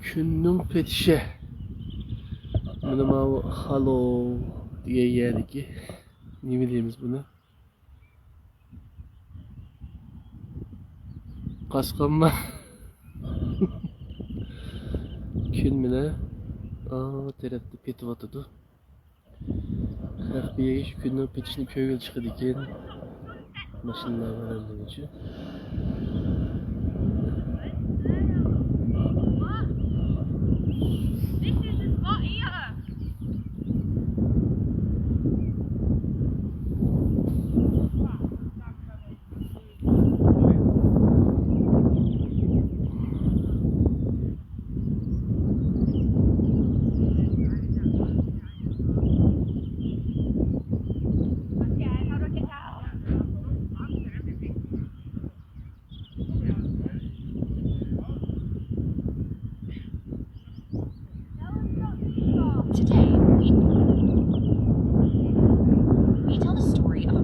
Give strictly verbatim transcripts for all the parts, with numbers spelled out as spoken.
كۈننىڭ پېتىشى. مانا ماۋۇ خالو دېگەن يەردىكى، نېمە دەيمىز بۇنى؟ قاسقانما؟ كۈن مانا ئا تەرەپتە پېتىۋاتىدۇ. ھەق، بىر يەرگە شۇ كۈننىڭ پېتىشىنى كۆرگىلى چىقىدىكەن. ماشىنىلار بار ئەمدىگىچە. Today, we, we tell the story of a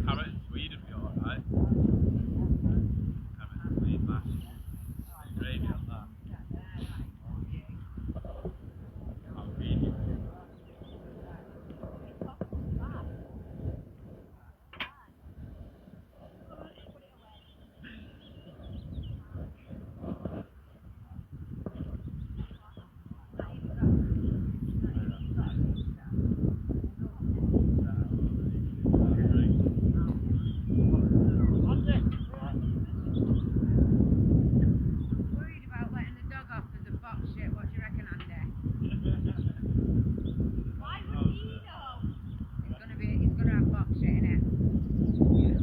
Carrot and Swede would be alright. Carrot and Swede mash. Gravy on that. I'm really Worried about letting the dog off 'cause of box shit. What do you reckon, Andy? Why would he though? He's gonna be, he's gonna have box shit in it. He's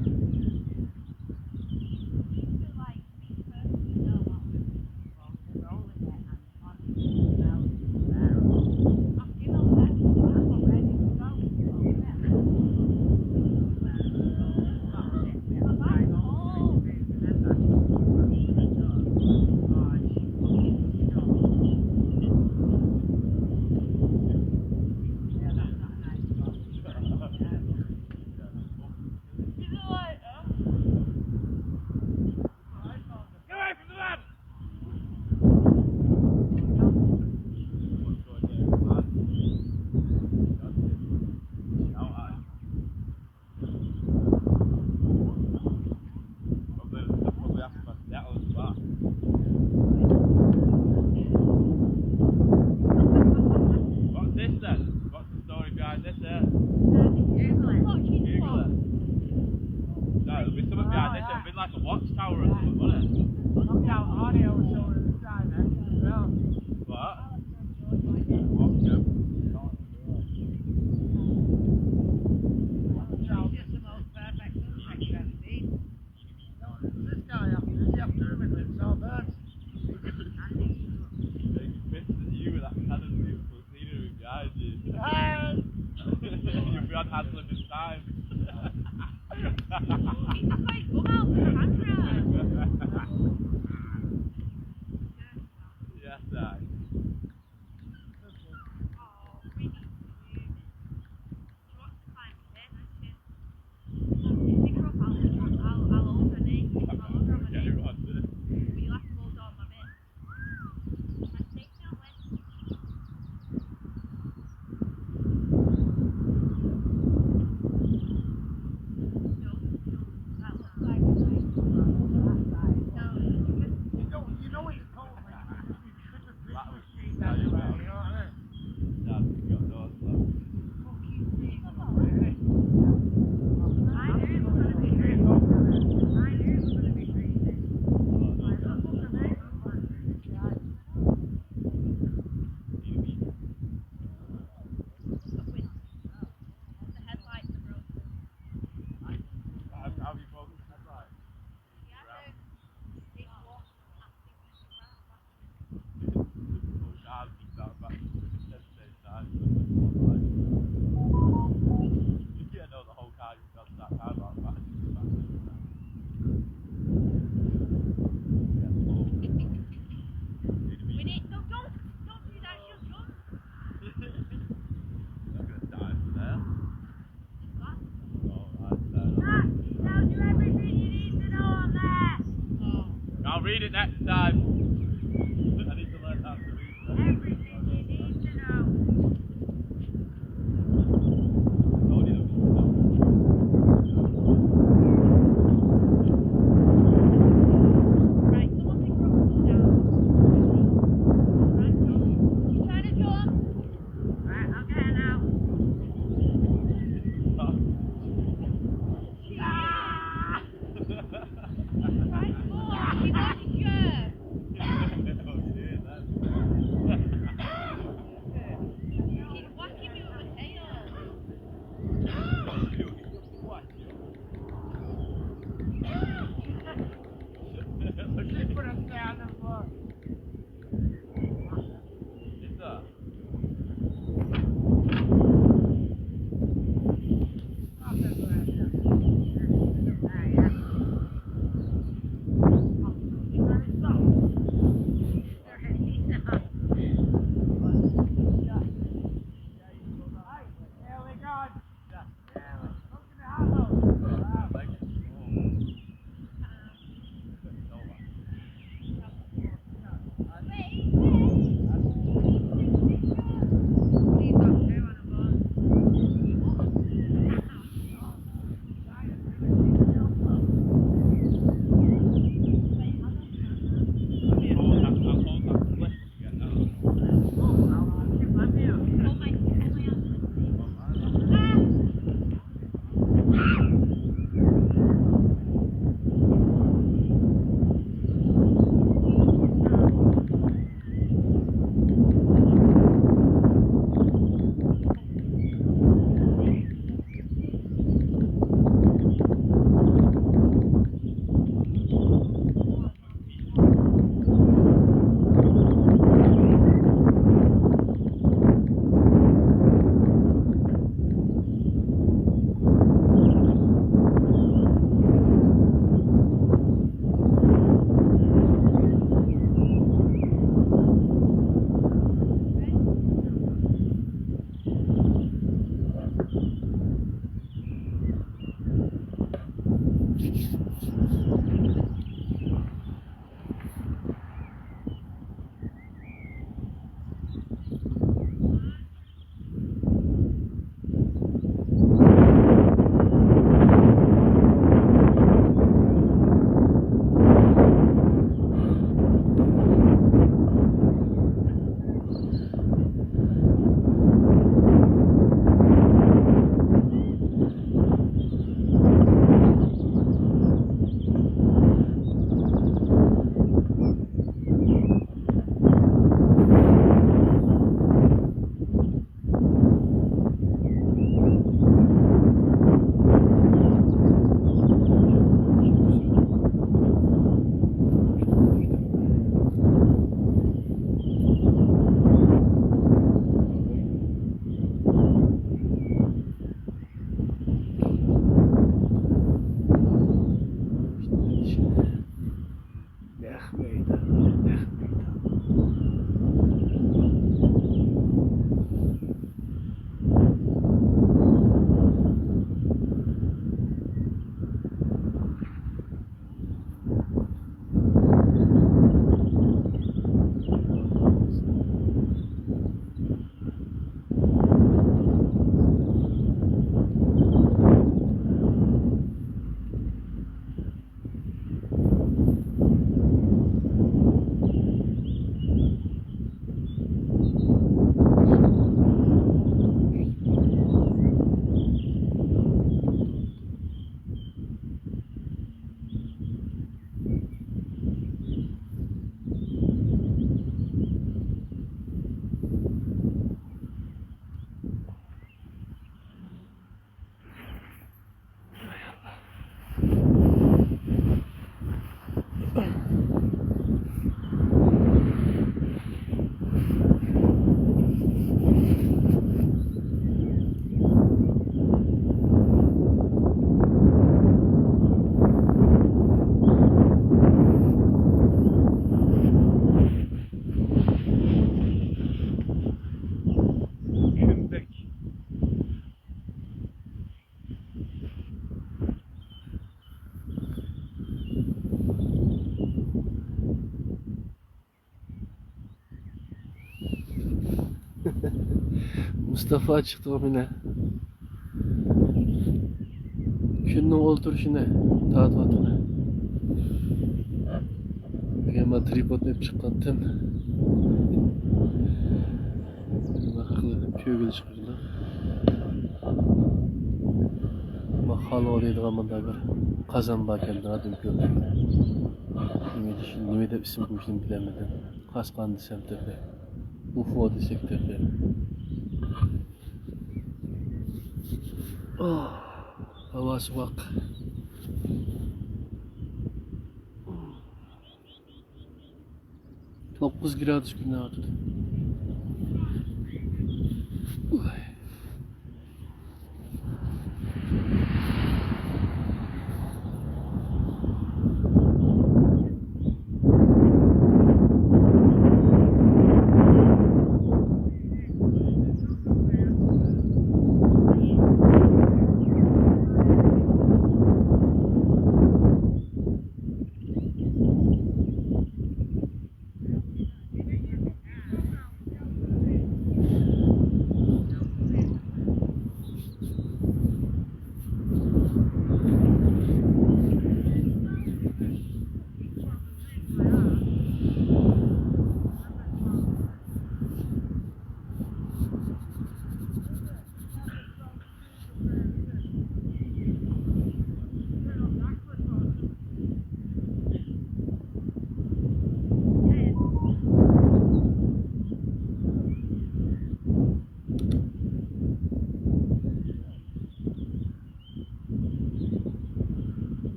gonna, like, be the first to know what we're rolling it and Probably, probably have to settle as well. What's this then? What's the story behind this here? Google it. Google it. No, it'll be something behind this. It'll be like a watchtower or something, won't it? Look how audio was showing at the time, eh? Well. What? Watch it. This guy after, is he after him in the South End? Big picture of you with that cannon beautiful scenery behind you. Hey! You'll be on Had a good time. He just, like, come out the camera. Yes, I. Oh, we need to do this. She wants to climb the stairs, and she, she pick her up, I'll, I'll, I'll hold her knee, I'll hold her on my knee. But you'll have to hold on my bit. I'll read it next time. I need to learn how to read. Everything you need to know. Right, someone pick her up and put her down. Right, she's trying to jump. Right, I'll get her now. Ah! Right, come on, you got to jump. مۇستافا چىقتىغۇ مېنى. كۈننىڭ ئولتۇرۇشىنى تارتىۋاتىمەن. بۈگۈن مانا ترىپودنى ئېلىپ چىققانتىم. نېمە قىلىپ كۆگىلى چىقىدۇ. مانا خالىۋا دەيدىغان مۇنداق بىر قازان باركەن، نادىم كۆردۈم. نېمە دېيىش، نېمە دەپ ئىسىم قويۇشنى بىلەلمىدىم. قاسقان دېسەم تېخى، ئۇفۇ دېسەك تېخى. ئاھ، ھاۋا سوغۇق. توققۇز گرادۇس كۈنلەۋاتىدۇ.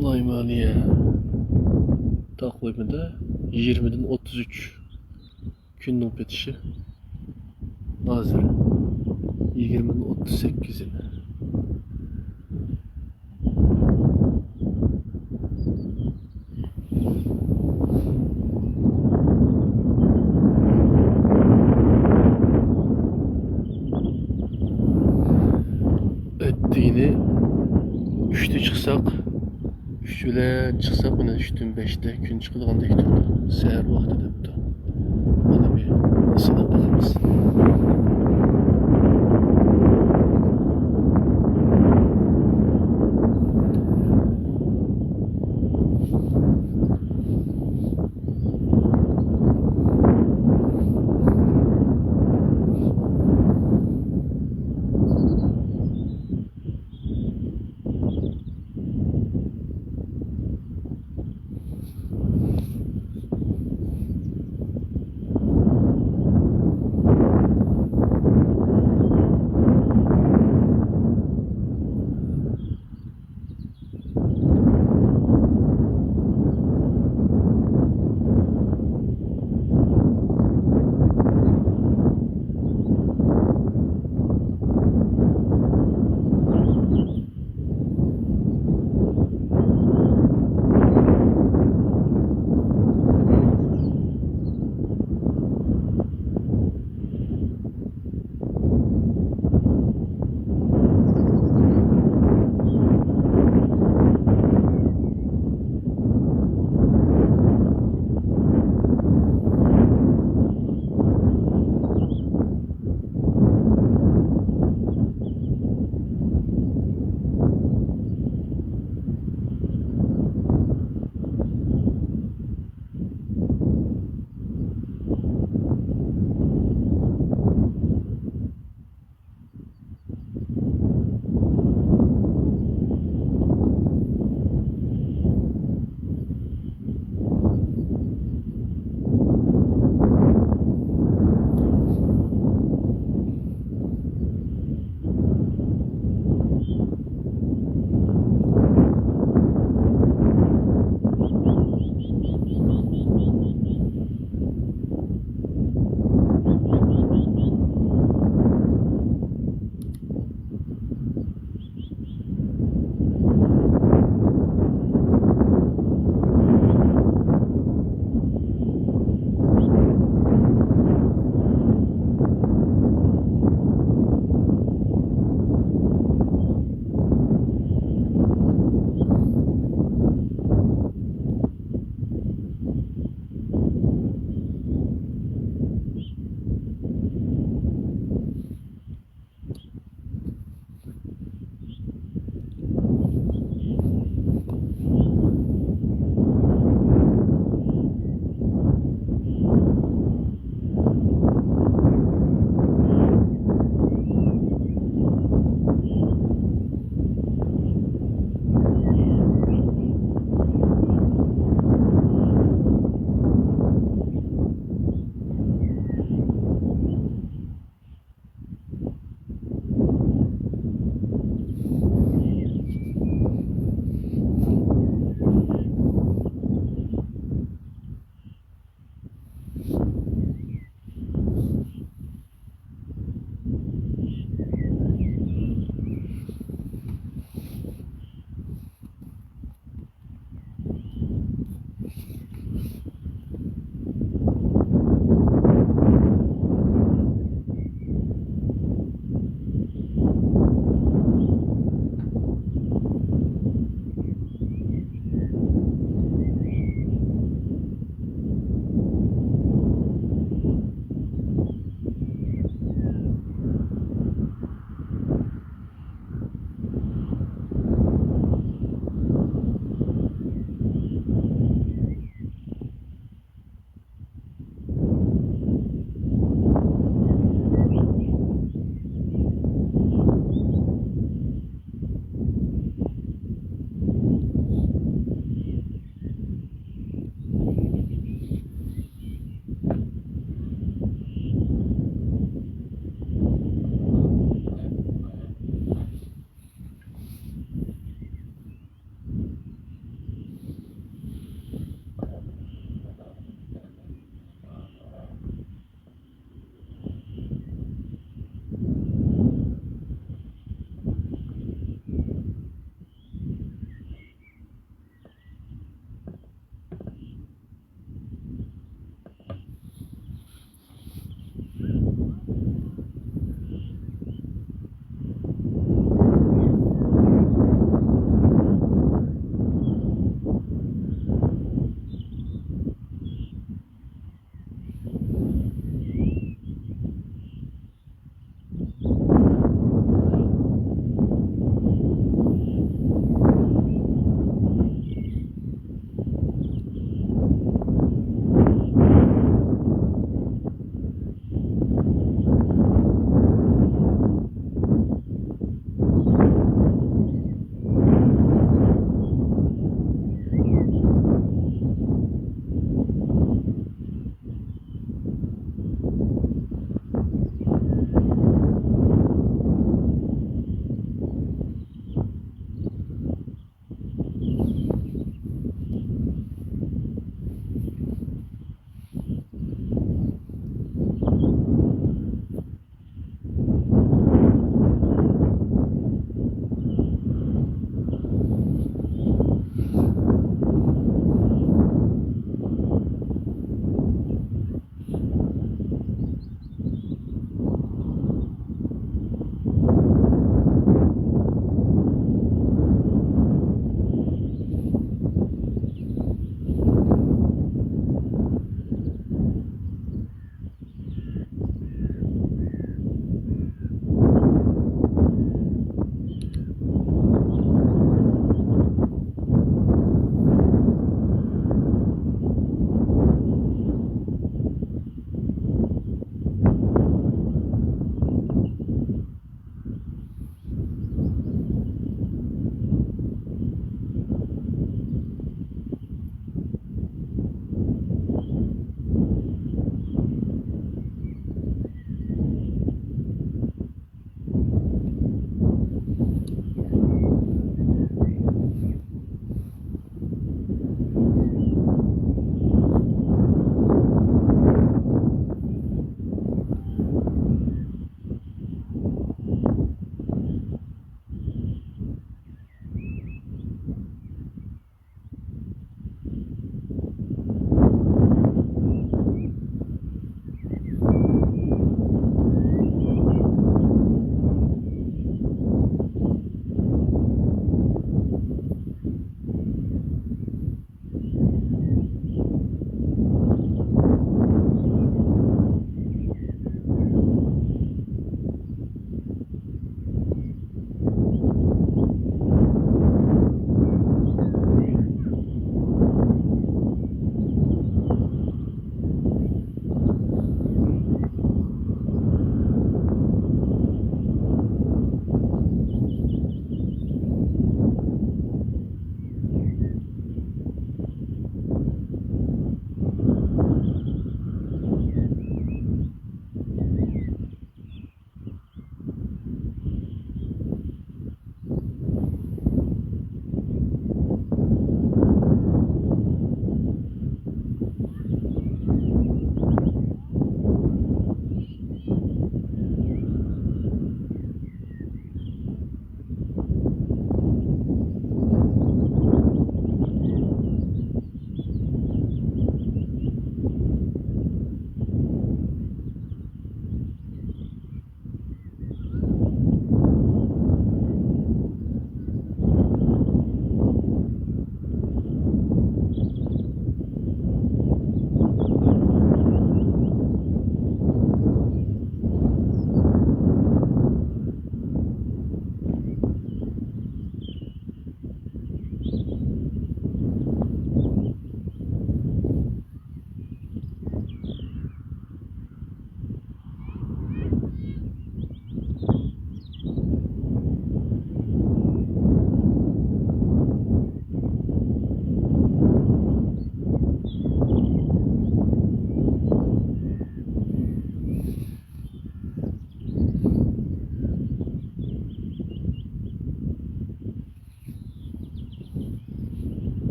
سۇلايمانىيە تاقۋىمىدا يىگىرمىدىن ئوتتۇز ئۈچ كۈننىڭ پېتىشى. ھازىر يىگىرمىدىن ئوتتۇز سەككىزى. ئەتىگىنى ئۈچتە چىقساق، ئۈچ بىلەن چىقساق، مانا ئۈچتىن بەشتە كۈن چىقىدىغاندەك تۇرىدۇ. سەھەر ۋاقتى دەپتۇ. مانا بىر سىناپ بېقىمىز.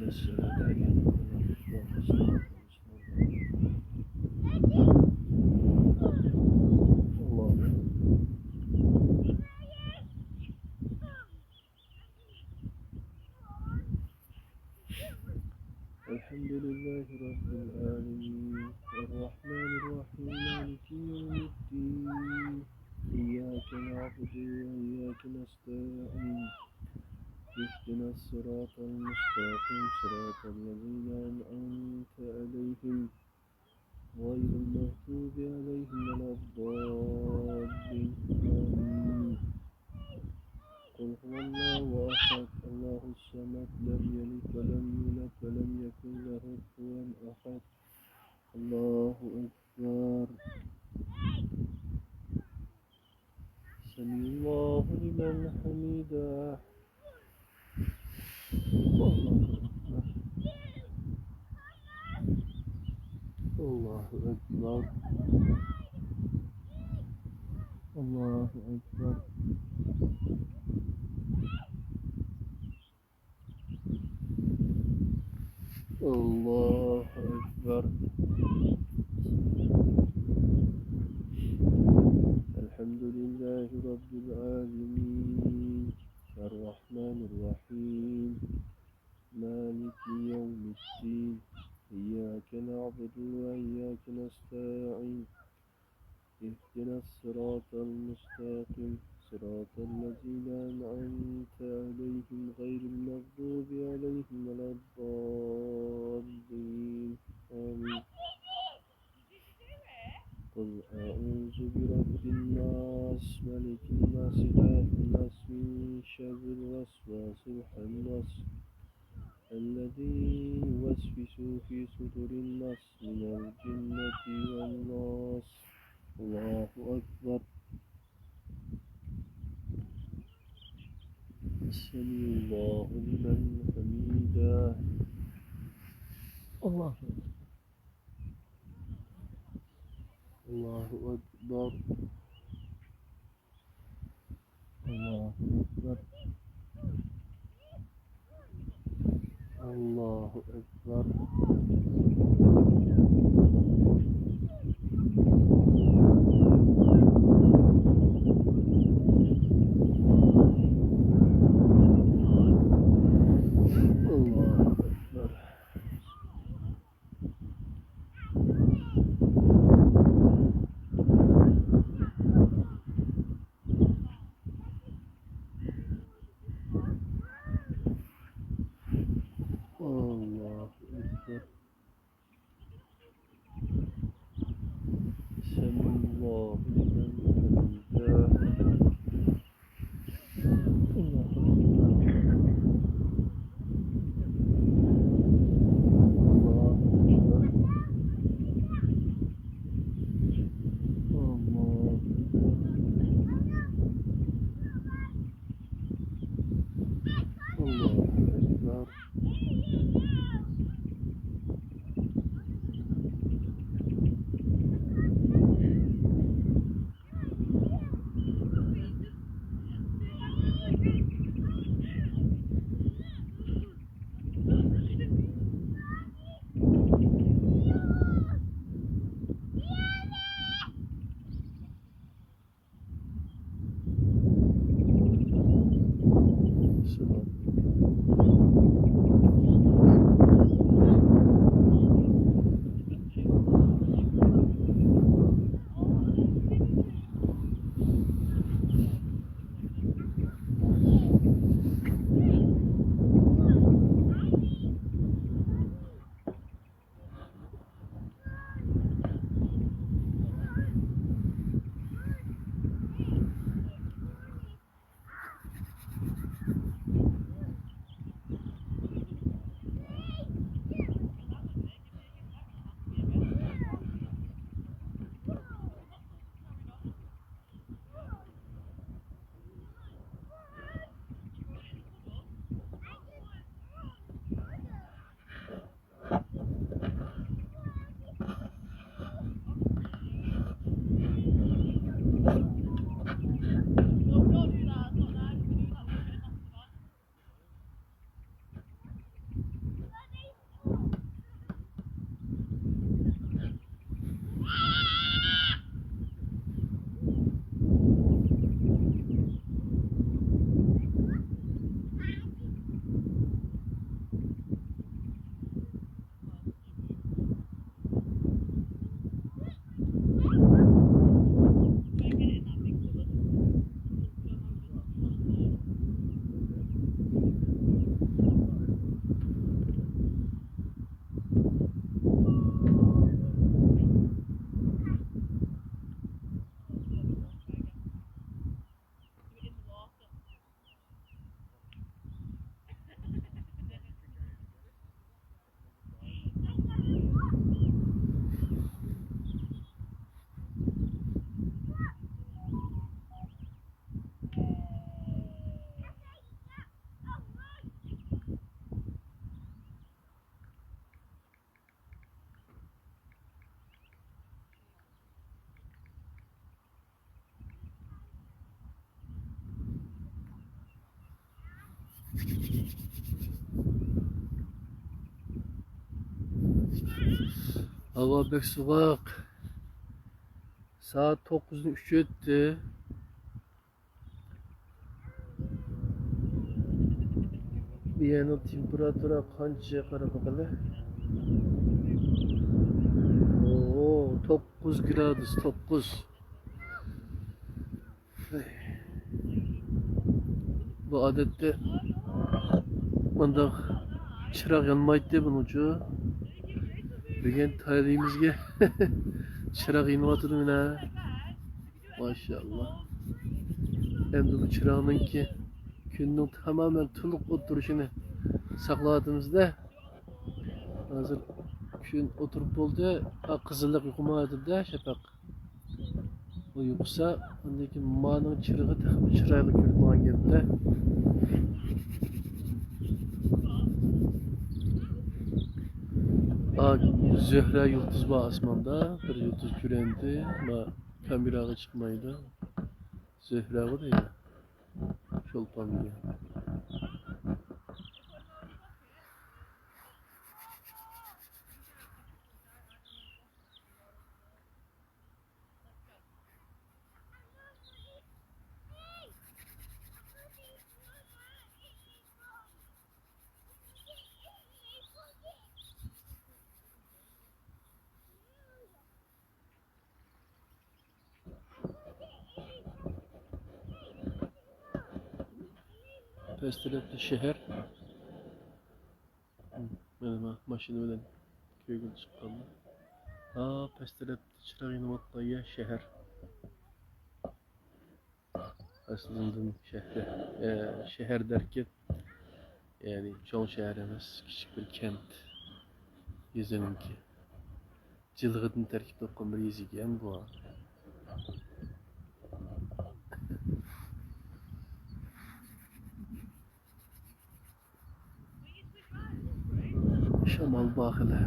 الصراط الذين أنعمت عليهم غير المغضوب عليهم ولا الضالين. الحمد لله رب العالمين. الرحمن الرحيم. مالك يوم الدين. إياك نعبد وإياك نستعين. اهدنا الصراط المستقيم. صراط الذين أنعمت عليهم غير المغضوب عليهم ولا الضالين. آمين. قل هو الله أحد، الله الصمد، لم يلد ولم يولد ولم يكن له كفوا أحد. الله أكبر. سمع الله لمن حمده. الله أكبر. الله أكبر. الله أكبر. الله أكبر. الحمد لله رب العالمين. الرحمن الرحيم. مالك يوم الدين. إياك نعبد وإياك نستعين. اهدنا الصراط المستقيم. صراط الذين أنعمت عليهم غير المغضوب عليهم ولا الضالين. آمين. قل أعوذ برب الناس، ملك الناس، إله الناس، من شر الوسواس الخناس، الذي يوسوس في صدور الناس، من الجنة والناس. الله أكبر. سمع الله لمن حمده. الله أكبر. الله أكبر. الله أكبر. الله أكبر. الله أكبر. ھاۋا بەك سوغۇق. سائەت توققۇزنى ئۈچ ئۆتتى. بۇ يەرنىڭ تېمپېراتۇرا قانچە، قاراپ باقايلى. ئوو، توققۇز گرادۇس، توققۇز. بۇ ئادەتتە مۇنداق چىراغ يانمايتتى بۇنىڭچۇ. بۈگۈن تايلىمىزگە چىراغ يېنىۋاتىدۇ مانا. ماشائاللا. ئەمدى بۇ چىراغنىڭكى كۈننىڭ تامامەن تولۇق ئولتۇرۇشىنى ساقلاۋاتىمىز-دە. ھازىر كۈن ئولتۇرۇپ بولدى. ھا، قىزىللىق يوقىمايۋاتىدۇ-دە، شەپەق. ئۇ يوقىسا، ئاندىن كېيىن مانىڭ چىرىغى تېخىمۇ چىرايلىق كۆرۈنىدىغان گەپ-دە. ئا، زۆھرە يۇلتۇز بار ئاسماندا، بىر يۇلتۇز كۆرۈندى. ما كامېراغا چىقمايدۇ. زۆھرەغۇ دەيدۇ. شولپان دېگەن. پەس تەرەپتە شەھەر. مانا ما-، ماشىنا بىلەن كۆرگىلى چىققاندا. ھا، پەس تەرەپتە چىراغ يېنىۋاتقان يەر شەھەر. ئەسلىدىن شەھەر، ئە، شەھەر دەركەن. يەنى چوڭ شەھەر ئەمەس، كىچىك بىر كەنت. يېزىنىڭكى. جىلغىدىن تەركىب تاپقان بىر يېزا ئىكەن بۇ. شامال بار خېلى.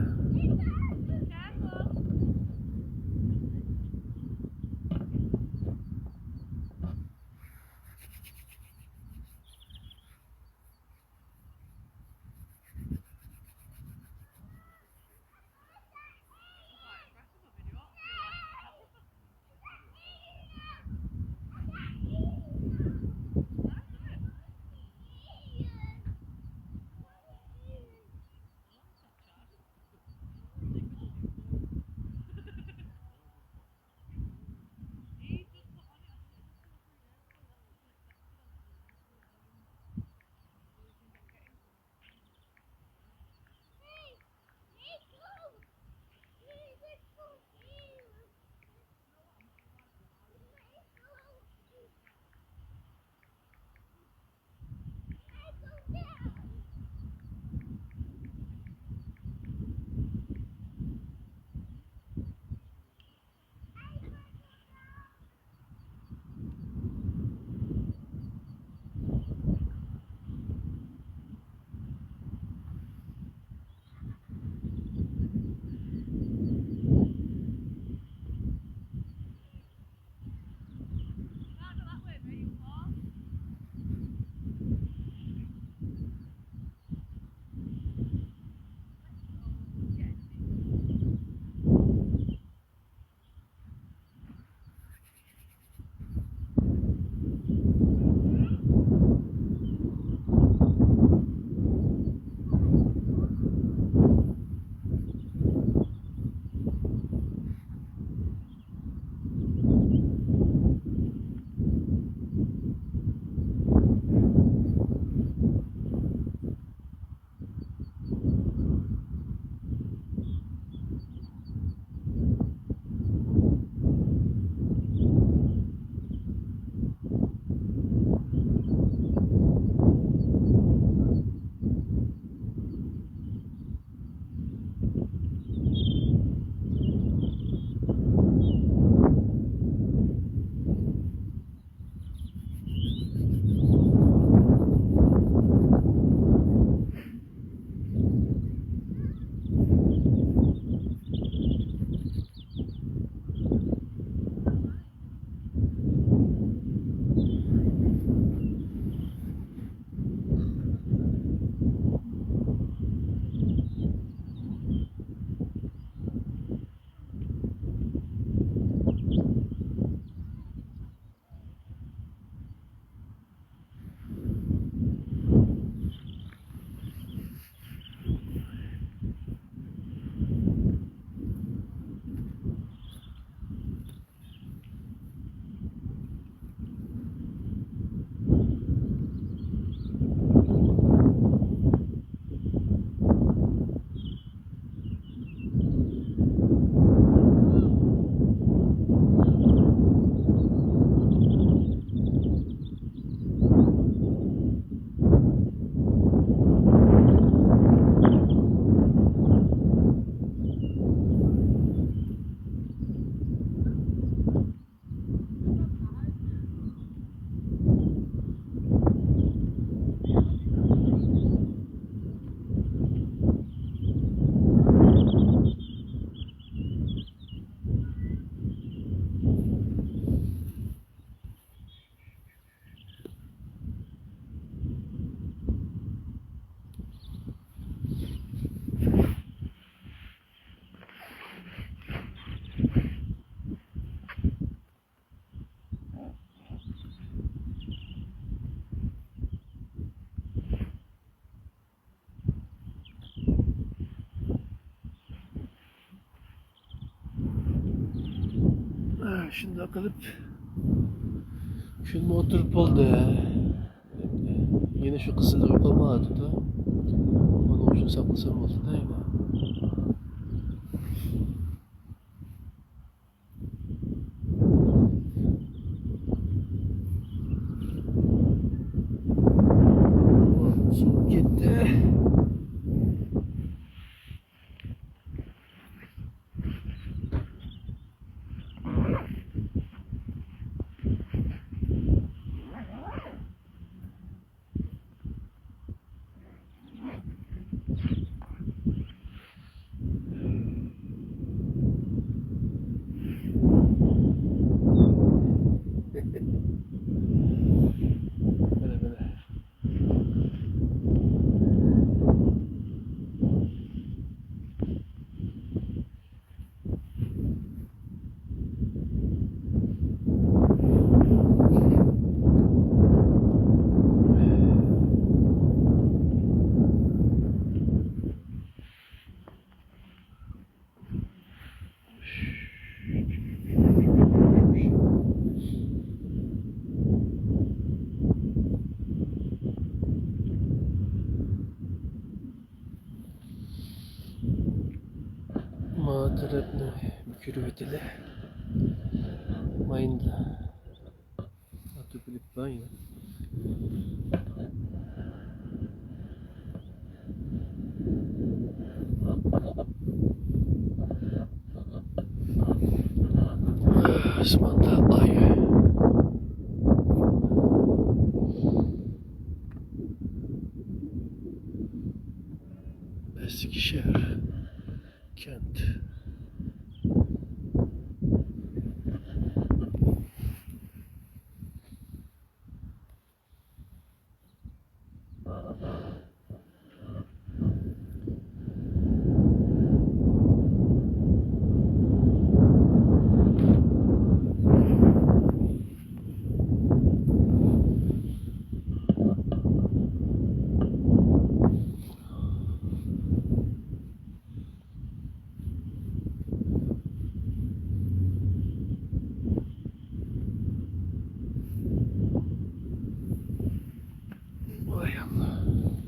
شۇنداق قىلىپ، كۈنمۇ ئولتۇرۇپ بولدى. يەنە شۇ قىزىللىق يوقالمايۋاتىدۇ. ئۇنىڭ ئۈچۈن ساقلىسام بولدىدا يەنە. سوۋۇپ كەتتى. ما تەرەپنى كۆرۈۋېتىلى. مايندا. ئاتۇ بىلىپ باي. ئاسماندا ئاي. ئەسكى شەھەر. كەنت. ۋاي ئاللا.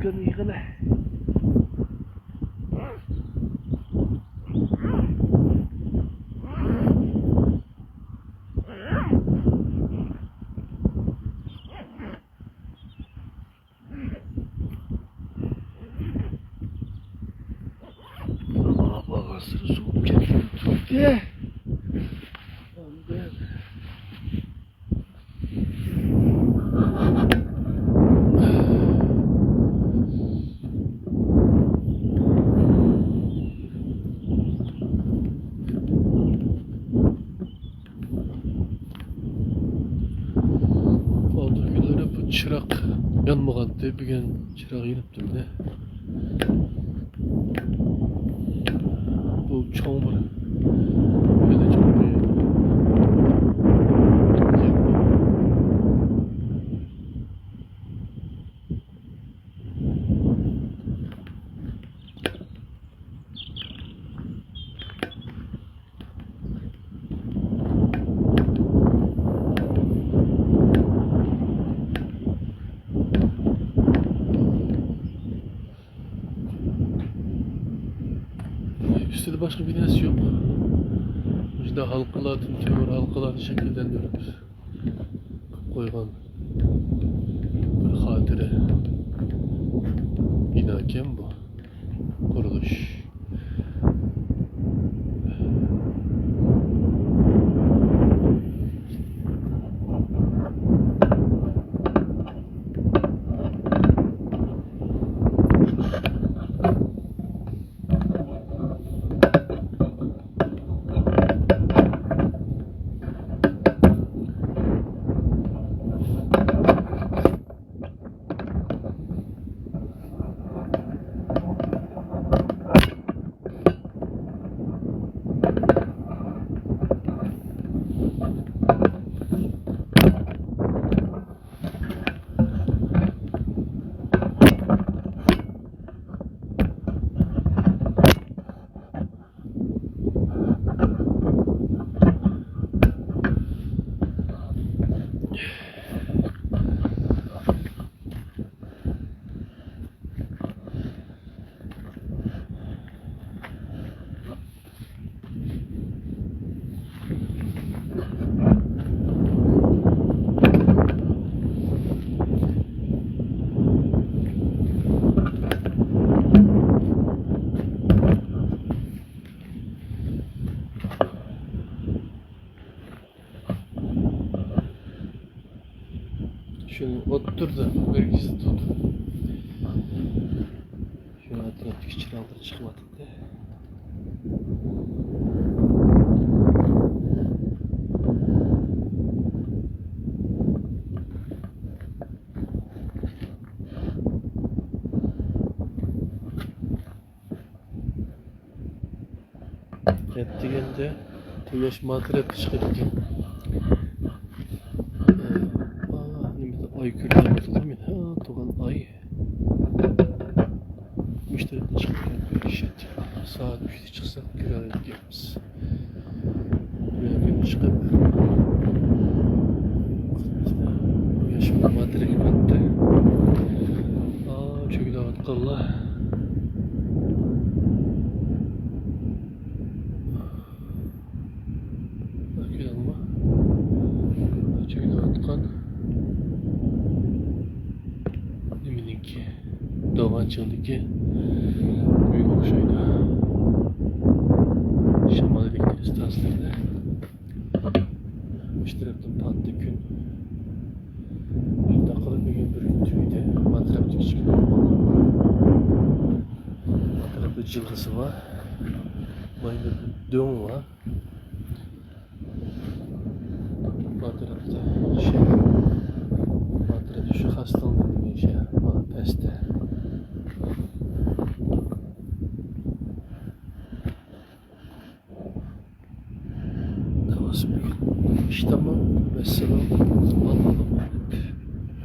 يىغىلە. بارغانسېرى سوۋۇپ كېتىپ تۇرۇپتۇ. ئالدىنقى كۈنلىرى بۇ چىراغ يانمىغانتى، بۈگۈن چىراغ يېنىپتۇ مانا. بۇ چوڭ بىر، خېلى چوڭ بىر. ئۈستىدە باشقا بىناسى يوق. مۇشۇنداق ھالقىلاردىن، تۆمۈر ھالقىلارنى شەكىللەندۈرۈپ قويغان بىر خاتىرە بىناكەن بۇ قۇرۇلۇش. شۇ ئوتتۇرىدا، مەركىزىدە تۇرىدۇ. شۇ ئەتراپتىكى چىراغلار چىقىۋاتىدۇ. دېگەندە، قۇياش ما تەرەپكە چىقىدىكەن. ئا، نېمىدە ئاي كۆرۈنۈپ تۇرىدۇ مانا. ھا، تۇغان ئاي. مۇشۇ تەرەپتىن چىقىدىكەن قۇياش. سائەت ئۈچتە چىقساق كۆرەلەيدىكەنمىز. بۇ يەرگە چىقىپ، قۇياش ما تەرەپكە پاتتى. ئا، چۆگىلەۋاتقانلار. كۆرۈڭلار. چۆگىلەۋاتقان نېمىنىڭكى، داۋانچىڭدىكى ئۆيگە ئوخشايدۇ. شامال ئېلېكتر ئىستانسىلىرىدا. ئۈچ تەرەپتىن پاتتى كۈن. شۇنداق قىلىپ بۈگۈن بىر كۈن تۈگىدى. ما تەرەپتە ئىككى كۈن بولغان. ما تەرەپتە جىلغىسى بار. ماينىڭ دۆڭى بار. ما تەرەپتە شەھەر. ما تەرەپتە شۇ خاستىڭدىن دېگەن شەھەر. ما پەستە.